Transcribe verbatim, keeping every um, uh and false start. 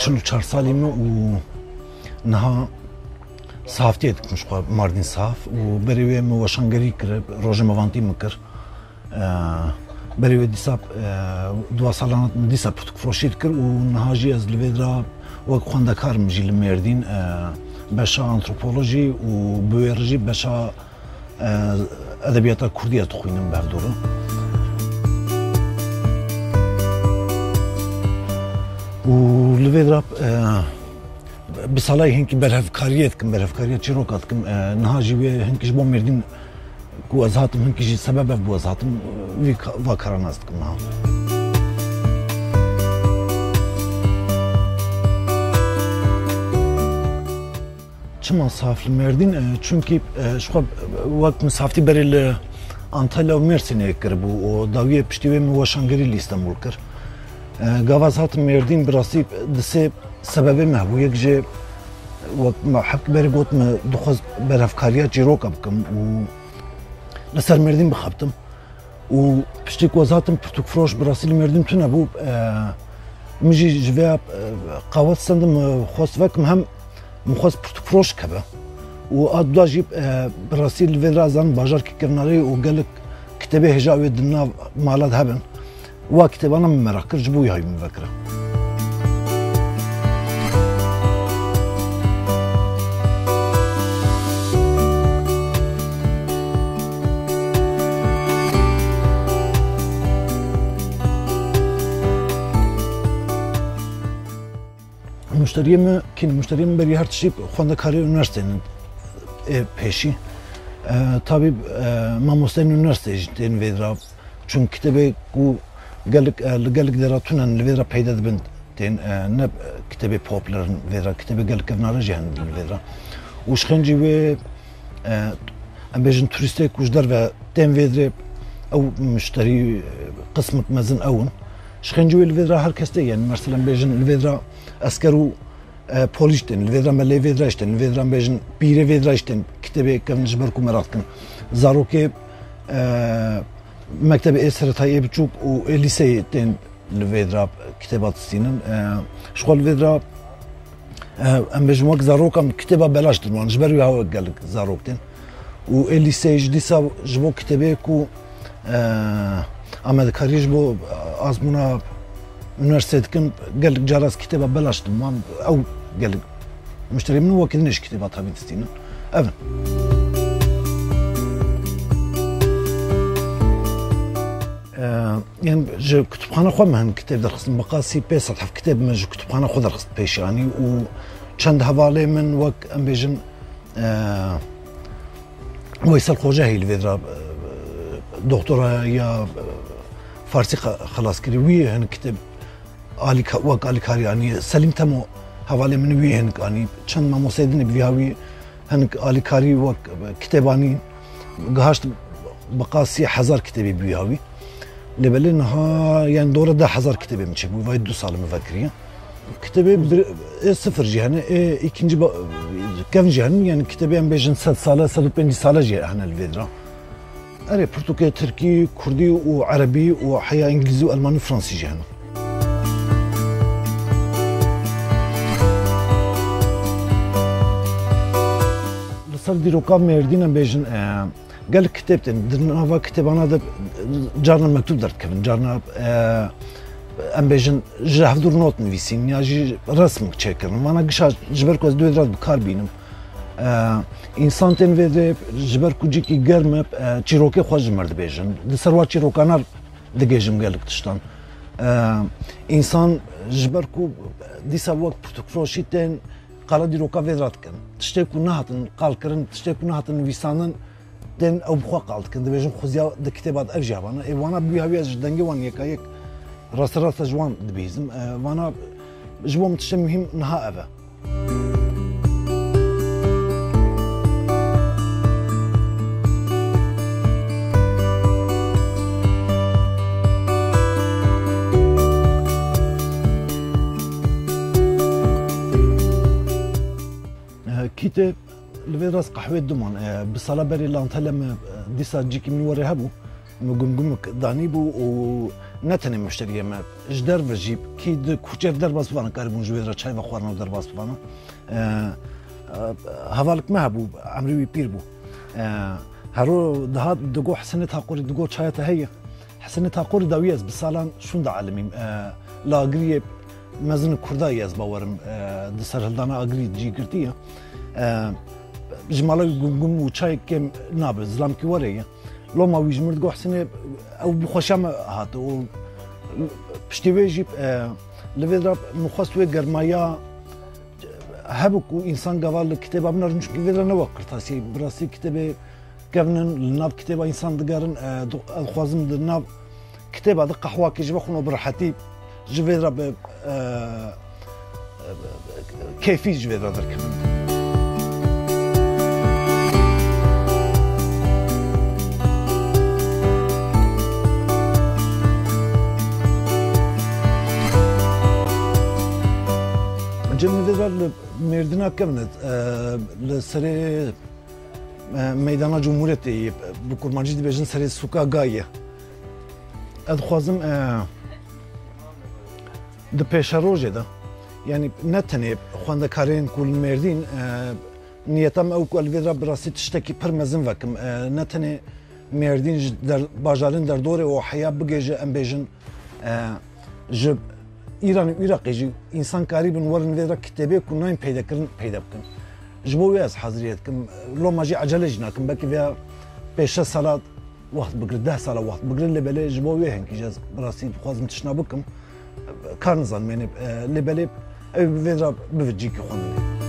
Çil û çar salî me û niha saftiyê dikim ji xwe, Mardin Saf, û berê wê min weşangerî kir, rojnamevantî min kir. Eee, berê wê dîsa, eee, dua salan min dîsa pirtûkfiroşî dikir û niha jî ez li vê dira wek xwendekar im jî li Mêrdîn, eee, beşa antropolojî û bi wê re jî beşa, eee, edebiyata kurdî ez dixwînim bi hevdû re. Û li vê dira, eee, bi salay hinkî berhevkariyê dikim, berhevkariya çîroka dikim. Eee, niha jî wê hinkî ji bo Mêrdîn ku ez hatim, hinkî jî sebeb ev bû ez hatim, vî ka-, va karan ez dikim niha. Çima saf li Mêrdîn? E, çunkî, e, ji xwe wek min saftî berê li Antalya û Mêrsînê kiribû û dawiyê piştî wê min weşangerî li Îstenbul kir. E, gava ez hatim Mêrdîn, bi rastî di sê sebebê me hebû. Yek jê wek me heft berê got, min dixwest berhevkariya çîroka bikim û li ser Mêrdîn bixebtim. Û piştî ku ez hatim pirtûkfiroş, bi rastî li Mêrdîn tune bû. E, min jî ji vê, e, qawet stendim, e, xwest vekim hem min xwest pirtûkfiroş keve. Û a dua jî, e, bi rastî li vê dira zanim bajarkî Kirnarê û gelek kitêbê hêja wê di nav mala de hebin. Wa kitêbana min meraq kir, ji bo wî hayî min vekira. Muşteriyê min kî ne? Muşteriyê min berî her tiştî xwendekarê unîversîteyê ne, ê pêşî. E, tabî, e, mamosteyên unîversîteyê jî tên vê dira. Çun kitêbê ku gelek, e, li gelek dera tune ne, li vê dira peyde dibin, tên, e, ne, e, kitêbê populer in vê dira, kitêbê gelkevnare jî hene li vê dira. Û ji xêncî wê, e, em bêjin turîstê ku ji derve tên vê dirê, ew muşterî, e, qismek mezin ew in. Ji xêncî wê li vê dira her kes tê, yani, mesela em bêjin li vê dira esker û e, polîs tên, li vê dira melê vê dira jî tên, li vê dira bêjin pîrê vê dira jî tên, kitêbê kevin ji ber ku meraq dikin. Zarokê, e, mektebê ê seretayî, ê biçûk û ê lîseyê tên li vê dira kitêba distînin. E, ji xwe li vê dira, e, em bêjin wek zarokan kitêba belaş din wan, ji ber wî hawa gelek zarok tên. Û ê lîseyê jî dîsa ji bo kitêbê ku, e, amadekarî ji bo azmûna unîversîteyê dikin, gelek cara ez kitêba belaş didim wan, ew gelek muşterî min û wekî din jî kitêba tabî distînin. Ev in. E, yani ji kutubxana xwe min hin kitêb derxistin. Bi qasî pênc sed heft kitêb min ji kutubxana xwe derxist pêşî anî û çend hevalê min wek em bêjin, e, Weysel Xoca hî li vê dira, e, doktora ya, e, farsî xe-, xelas kirî. Wî hin kitêb alîka-, wek alîkarî anî. Selîm Temo hevalê min wî hinik anî. Çend mamosteyê din ê bi vî hawî hinik alîkarî wek kitêbanî gihaşt bi qasî hezar kitêbê bi vî hawî. Lê belê niha, yani, dora deh hezar kitêbê min çêbû, vay du sal min vekiriye. Kitêbê bir, ê sifir jî hene, ê îkincî ba-, kevn jî hene, yani kitêbê em bêjin sed sale, sed û pêncî sale jî hene li vê dira. Erê, pirtûkê tirkî, kurdî û erebî û heya îngilîzî û elmanî û fransî jî hene. Li ser dîroka Mêrdîn em bêjin, e, gelek kitêb tên. Di nava kitêbana de carna mektûb derdikevin, carna, e, em bêjin ji hevdûr not nivîsîn ya jî resmik çêkirin. Vana gişa ji ber ku ez duyê dira bi kar bînim. E, însan tên vê dê ji ber ku cîkî germ e, e, çîrokê xwe ji mir dibêjin. Di ser wa çîrokana digêjim gelek tiştan. E, însan ji ber ku dîsa wek pirtûkfiroşî tên qala dîroka vê dira dikin. Tiştê ku nehatin qalkirin, tiştê ku nehatin nivîsandin, tên ew bi xwe qal dikin. Dibêjin xuziya di kitêba de ev jî hevana. Ê wana bi wî hawî ez ji dengê wan yeka yek raste raste ji wan dibihîzim. E, vana ji bo min tiştê muhîm niha ev e. E, Kîtê li vê rast qehwê diman. E, bi sala berê li Antalya me, e, dîsa cîkî min werê hebû. Min gumgumik danîbû û Ne tenê muşteriyê me, ji derve jî kî di kuçev derbas bibana, karibûn ji wê re çay vexwarina û derbas bibana. E, e, hevalek me hebû, emrê wî pîr bû. E, hero dihat digo Hisenê Taqorî, digo çaya te heye. Hisenê Taqorî dawî ez bi salan şûnda elimîm. E, li Agiriyê mezin Kurda yê ez bawerim, e, di serhildana Agirî cî girtiye. E, ji mala wî gumgum û çayek kêm nabe, zilamkî were ye. Loma wî ji mir digo Hisenê, ew bi xweşa me hate û piştî wê jî, e, li vê de min xwest wê germaya hebû ku însan gava li kitêba binarin, çunkî vê de ne wek qirtasiyê, bi rastî kitêbê kevnin, li nav kitêba însan digerin, e, di-, ez dixwazim di nav kitêba de qehwakê ji vexwin û bi rehetî ji vê re bi, e, kêfî ji vê re derkevin. Cem vê re li Mêrdîna kevnet, e, li serê, e, meydana Cumhuriyetê ye, bi kurmancî dibêjin serê sûka Gayê. Ez dixwazim, e, di pêşerojê de, yanî ne tenê xwendekarên ku li Mêrdîn, e, niyeta me ew ku ez li vê de bi rastî tiştekî pir mezin vekim, e, ne tenê Mêrdîn ji der-, bajarên derdorê û heya bigêje, em bêjin, e, ji Îran û Iraqê jî însan karîbin werin vê re kitêbê ku nayên peyde kirin, peyde bikin. Ji bo wê ez haziriyê dikim. Loma jî ecele jî nakim. Belkî vêya pêş şeş sala wext bigire, deh sala wext bigire, lê belê ji bo wê hinkî jî ez bi rastî dixwazim tiştna bikim. Kar nizanim, yanî, e, lê belê ew vê re bive cîkî xwendinê.